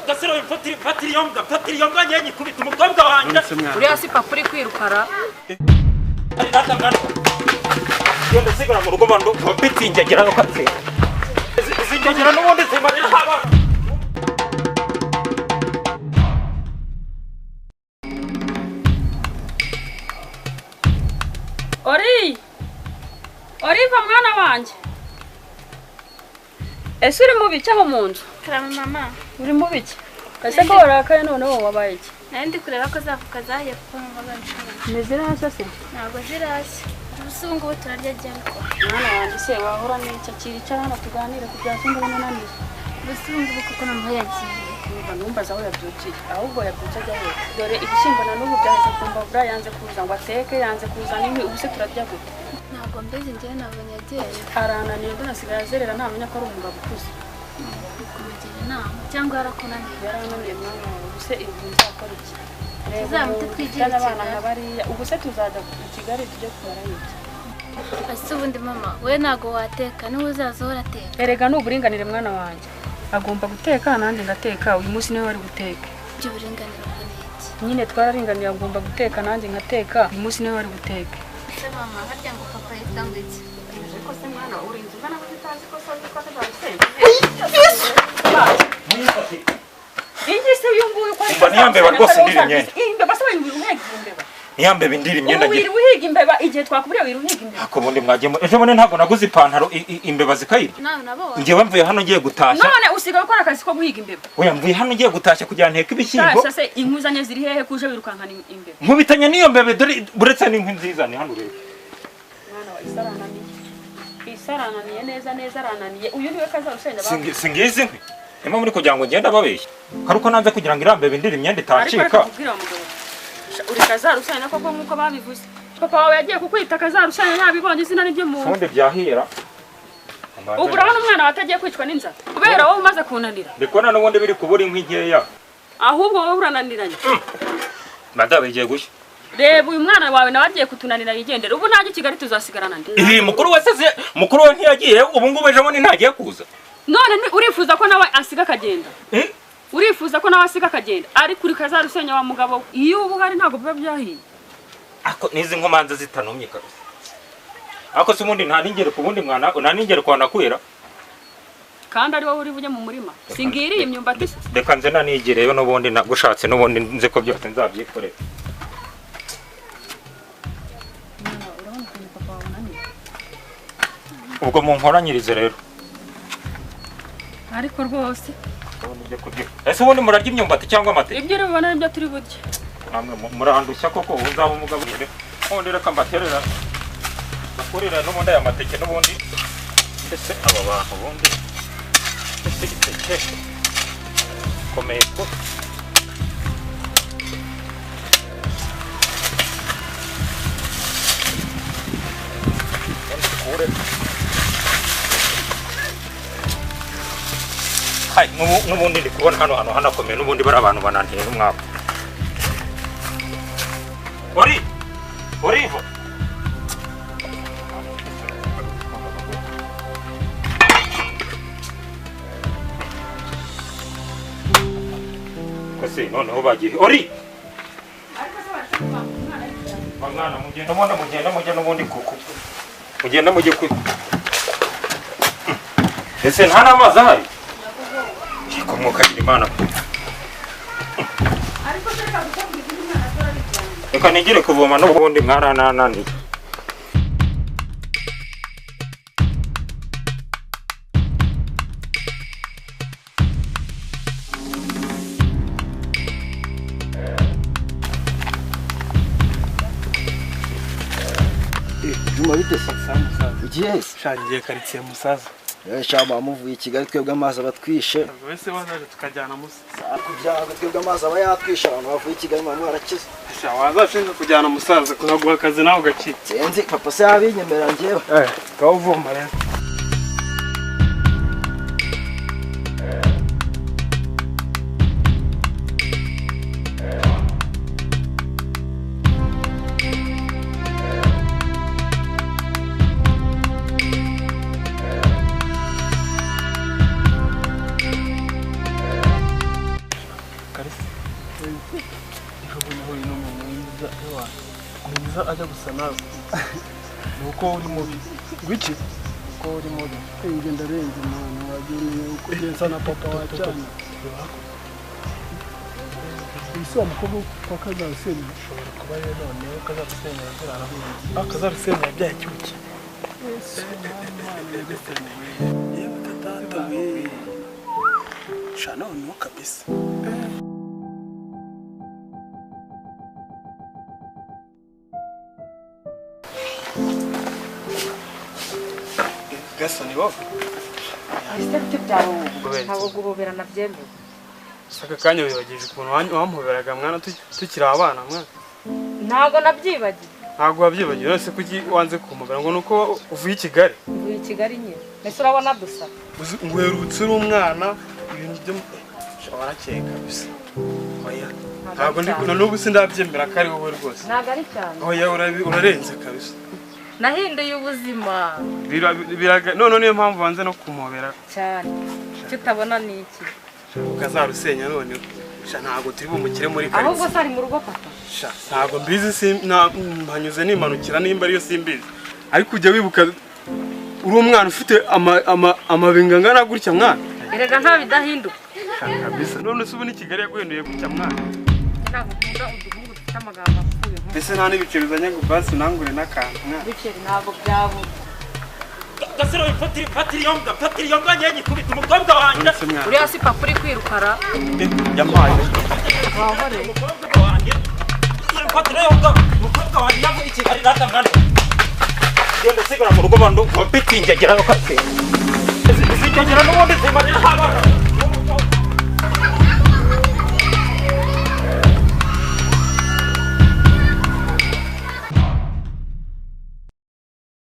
Gasero mfatira iyo mbwa, mfatira iyo mbwa nyenye kubita umukobwa wanjye. Uriya si papa uri kwirukara. Genda sigara mu rugo bando bitingegera no katse. Izingegera n'ubundi zimarira haba. Ori! Oriva mwana wanje. Ese uri mu biki aho mu nzu? Karame mama. Uri mu biki? Ese ko warakaye noneho wabaye iki? Nari ndi kureba ko zafuka zahiye kuko numvaga nshonje. Ntizirashya se? Ntabwo zirashya. Ubu ngubu turarya ryari ko? Mwana wanjye se wahora n'icyo kiricara hano tuganire ku bya sumba n'unaniye. Ubu ngubu kuko noneho yagiye. Numva numbaza aho yabyukiye. Ahubwo yabyutse ajya he? Dore ibishyimbo na n'ubu byaheze ku mbabura yanze kuza ngo ateke, yanze kuzana inkwi, ubu se turarya gute? Ntabwo mbizi njyewe nabonye agiye. Arananiye ndona asigaye azerera ntamenya ko ari umugabo ukuze. Kumugira inama cyangwa yarakunaniye? Yarananiye mwana wawe, ubu se ibi nzakora iki? Tuzamute twigire i Kigali. Bariya ubu se tuzajya i Kigali tujye kumarayo iki? Ese ubundi mama we ntabwo wateka niwe uzaza uhora ateka. Erega ni uburinganire mwana wanjye. Agomba guteka nanjye ngateka, uyu munsi niwe wari guteka. Ibyo buringanire ubwo ni iki? Nyine twararinganiye agomba guteka nanjye ngateka, uyu munsi niwe wari guteka. Ese mama harya ngo papa yitwa ngo iki? Ariko se mwana urinze ungana gute utazi ko so ko atazabisenya? Ingi se uyu nguyu ko Umva niyambeba rwose ndira imyenda. Imbeba se wirirwa uhiga imbeba. Niyambeba indira imyenda ngiye. Ubu wirirwa uhiga imbeba igihe twakuburiye wirirwa uhiga imbeba. Ako bundi mwagemo ejo bundi ntabwo naguze ipantaro imbeba zikayirya. Nawe nabonye. Ngewe mvuye hano ngiye gutashya. None usigaye ukora akazi ko guhiga imbeba. Oya mvuye hano ngiye gutashya kugira nteke ibishyimbo. Sasa se inkuzanye ziri hehe kuje wirukankana imbeba? Nkubitanye n'iyo mbebe dore buretse n'inkwi nziza ni hano urebe. Mwana wa isarananiye. Isarananiye neza neza arananiye. Uyu niwe kazarusenya ba. Singizi inkwi. Nimba muri kugira ngo ngende ababeshya. Karuko nanze kugira ngo irambebe indira imyenda itacika. Ariko kubwira mugabo. Uri kazarusenya koko nkuko babivuze. Papa wawe yagiye kukwita kazarusenya yabibonye izina niryo muntu. Fundi byahira. Ubu urabona umwana watagiye kwicwa n'inzara. Kubera wowe umaze kunanira. Ndikubona n'ubundi biri kubura inkwi nkeya. Ahubwo wowe urananiranye. Madabe igiye gushya. Reba uyu mwana wawe nawe agiye kutunanira yigendera. Ubu ntajye Kigali tuzasigarana nde? Ihi mukuru we se mukuru we ntiyagiye ubu ngubu ejo bundi ntagiye kuza. None urifuza ko nawe asiga akagenda? Urifuza ko nawe asiga akagenda? Ariko uri kazarusenya wa mugabo iyo ubu hari ntabwo biba byahiye. Ako nizi nkomanza zitanumye kabisa. Ako se ubundi nta ningere ku bundi mwana nta ningere kwa nakwera. Kandi ari wowe uri bujye mu murima. Singiriye imyumbati se. Reka nze nanigireyo n'ubundi nagushatse n'ubundi nze ko byose nzabyikorera. Ubwo munkoranyirize rero. Ariko rwose ese ubundi murarya imyumbati cyangwa amate? Ibyo urabona nibyo turi burye. Namwe murandushya koko uzaba umugabo ubundi reka mbaterera bakorera n'ubundi aya mateke n'ubundi ese aba bantu ubundi ese iteke komeye ko Hai, n'ubundi ndi kubona hano hano hanakomeye n'ubundi bari abantu bananteye n'umwaka. Ori! Orivo! Kose noneho bagiye. Ori! Mwana mugenda mubona mugenda mujya n'ubundi kuko. Mugenda mujye ku. Ese nta n'amazi ahari? Mwukagira Imana. Reka nigire kuvoma n'ubundi mwaranananiye. Juma bite se? Ugiye se? Shangiye karitsiye musaza. Shama muvuye i Kigali twebwe amazi abatwishe. Wese wazaje tukajyana musa. Kubyaga twebwe amazi aba yatwishe abantu bavuye i Kigali mama barakize. Sha wazashinga kujyana musaza kuzaguha akazi nawe ugakira. Sinzi papa se yabinyemera njyewe. Kawuvumba rero. Mwiza ajya gusa nawe. Ni uko uri mubi. Gwiki? Uko uri mubi. Njye ndarenze mwana, wagiye umenya uko ngenza na papa wa cyane. Ese wa mukobwa kwa Kazarusenya? Ushobora kuba rero noneho Kazarusenya zirara. Kazarusenya yabyaye cyuki. Yewe tata we. Sha noneho kabisa. Gasa ni wowe? Ese bite byawe ubu? Ntabwo guhoberana byemewe. Aka kanya wibagije ukuntu wampoberaga mwana tukiri abana mwana. Ntabwo nabyibagiwe. Ntabwo wabyibagiwe, none se kuki wanze kumpobera ngo nuko uvuye i Kigali? Mvuye i Kigali nyine. Mbese urabona dusa? Uherutse uri umwana ibintu byo warakeye kabisa. Oya. Ntabwo ndi na n'ubu sindabyemera ko ari wowe rwose. Ntabwo ari cyane. Oya, urarenze kabisa. Nahinduye ubuzima. None niyo mpamvu wanze no kumpobera. Cyane. Icyo utabona ni iki? Kazarusenya none sha ntabwo turi bumukire muri karitsiye. Ahubwo se ari mu rugo papa? Sha ntabwo mbizi, mpanyuze nimanukira nimba ariyo simbizi. Ariko ujya wibuka uri umwana ufite amabinga angana gutya mwana. Erega nta bidahinduka. Kabisa. None se ubu ni Kigali yaguhinduye gutya mwana? Ntabwo ukunda uduhungu dufite amagambo apfuye. Ese nta n'ibiceri uzanye ngo basi unangure n'akantu mwana? Ibiceri ntabwo byabura. Gasiro fatira iyo mbwa, fatira iyo mbwa nyenye ikubita umukobwa wanjye. Uriya si papa uri kwirukara. Yampaye. Wahore. Umukobwa wanjye. Fatira iyo mbwa, umukobwa wanjye yavuye i Kigali rata mwana. Genda sigara mu rugo bandu, mpitingegera yo kase. Zikegera n'ubundi zimarira abana.